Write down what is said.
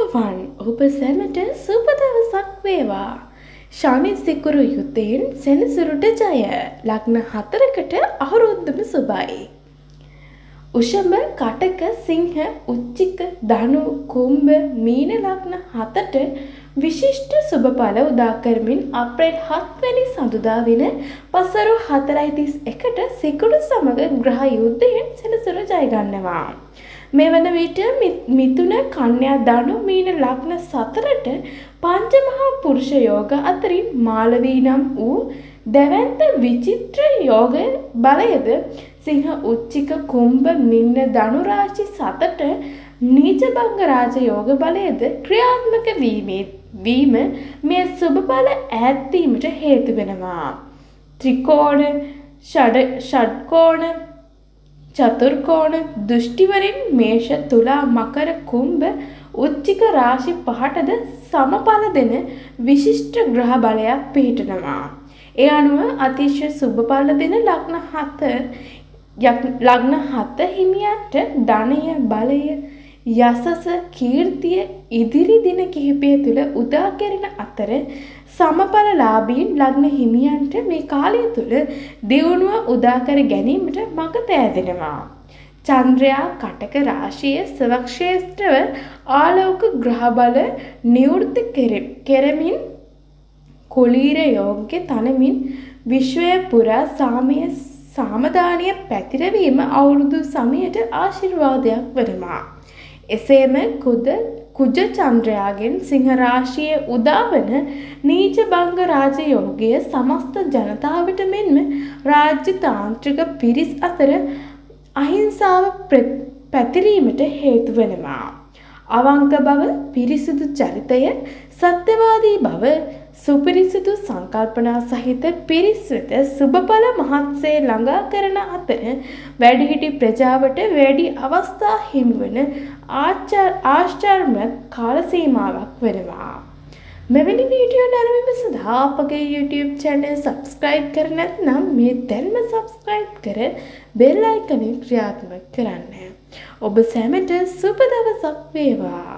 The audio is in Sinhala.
ආයුබෝවන්, ඔබ සැමට සුබ දවසක් වේවා. ශනි සිකුරු යුද්ධයෙන් සෙනසුරුට ජය. ලග්න හතරකට අවුරුද්දම සුබයි. වෘෂභ, කටක, සිංහ, උච්චික, ධනු, කුම්භ, මීන ලග්න හතට විශිෂ්ට සුබඵල උදා කරමින් අප්‍රේල් 7 වැනි සඳුදා දින පසරු 4:31ට සිකුරු සමග ග්‍රහ යුද්ධයෙන් සෙනසුරු ජය ගන්නවා. මේ වන විට මිථුන, කන්‍යා, ධනු, මීන ලග්න සතරට පංචමහා පුරුෂ යෝග අතරින් මාලවී නම් වූ දැවැන්ත විචිත්‍ර යෝග බලයද, සිංහ, උච්චික, කුම්භ, මීන, ධනු රාශි සතට නීචභංග රාජ යෝග බලයද ක්‍රියාත්මක වීම මේ සුබ බල ඈත් වීමට හේතු වෙනවා. ත්‍රිකෝණ, ෂඩ්කෝණ, චතුර්කෝණ දෘෂ්ටිවලින් මේෂ, තුලා, මකර, කුම්භ, උච්චික රාශි පහටද සමඵල දෙන විශිෂ්ට ග්‍රහ බලයක් පිහිටනවා. ඒ අනුව අතිශය සුබ ඵල දෙන ලග්න හත හිමියන්ට ධනය, බලය, යසස, කීර්තිය ඉදිරි දින කිහිපය තුළ උදා කෙරෙන අතර සමඵල ලාභීන් ලග්න හිමියන්ට මේ කාලය තුළ දියුණුව උදා කර ගැනීමට මඟ පෑදෙනවා. චන්ද්‍රයා කටක රාශියේ ස්වක්ෂේත්‍රව ආලෝක ග්‍රහ බල නිවෘත්ති කෙරෙමින් කුලීර යෝග්‍ය තනමින් විශ්වය පුරා සාමය සාමදානය පැතිරවීම අවුරුදු සමයට ආශිර්වාදයක් වනවා. එසේම කුජ චන්ද්‍රයාගෙන් සිංහ රාශියේ උදාවන නීචභංග රාජ යෝගය සමස්ත ජනතාවට මෙන්ම රාජ්‍ය තාන්ත්‍රික පිරිස් අතර අහිංසාව පැතිරීමට හේතු වනවා. අවංක බව, පිරිසිදු චරිතය, සත්‍යවාදී බව, සුපිරිසිදු සංකල්පනා සහිත පිරිස් වෙත සුබඵල මහත්සේ ළඟා කරන අතර වැඩිහිටි ප්‍රජාවට වැඩි අවස්ථා හිමිවන ආශ්චර්යමත් කාල සීමාවක් වෙනවා. මෙවැනි වීඩියෝ නැරඹීම සඳහා අපගේ YouTube channel subscribe කර නැත්නම් මේ දැන්ම subscribe කර බෙල් අයිකනය ක්‍රියාත්මක කරන්න. ඔබ සැමට සුබ දවසක් වේවා.